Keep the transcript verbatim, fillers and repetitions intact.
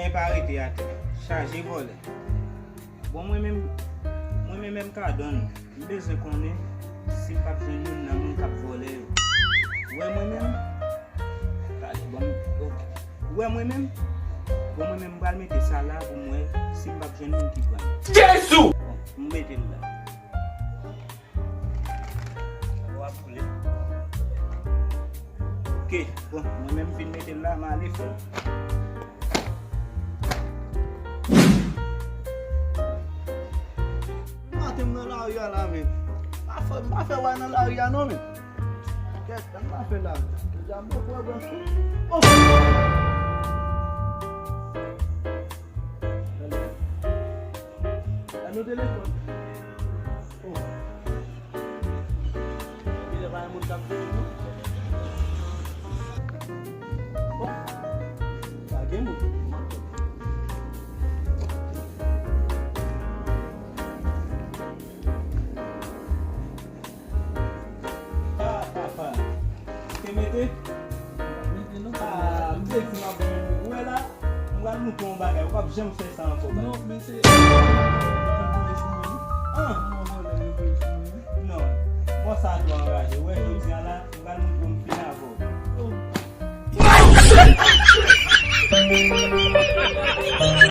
Nèg pa rete atè. Chaje vòlè. Bon, mwen menm, mwen menm, M K Don, m bezwen konnen si m p ap jwenn youn nan moun k ap vòlè yo. Ou wè mwen menm? Gade, bon, ok. Ou wè mwen menm? Bon, mwen menm, m pral mete sa la pou m wè si m p ap jwenn moun ki pran l. Jezi! Bon, m mete l la. Ou ap boule. Ok, bon, mwen menm m fin mete l la, m ale frè. Maten m nan lari a la, men. M pa fè, m pa fè wè nan lari a non, men. Kèt, sa m pa fè la. Deja m poko wè grann sou. Oh! Gade. Gade yon telefòn. Oh. Epi lè pa gen moun k ap veye nou. Bon. Pa gen moun. Ah, papa. Te mete? Mete non. Ah, m te di m ap jwenn ou. Ou wè la, m pral montre w yon bagay. Ou p ap janm fè sa ankò, baz. Non, men se, mwen voye sou mwen, wi. Ah. Mwen vòlè, mwen voye sou mwen, wi. Non. Bon, sa twò anraje. Ou wè, jodi a la, m pral montre w m fin avè w. Oh.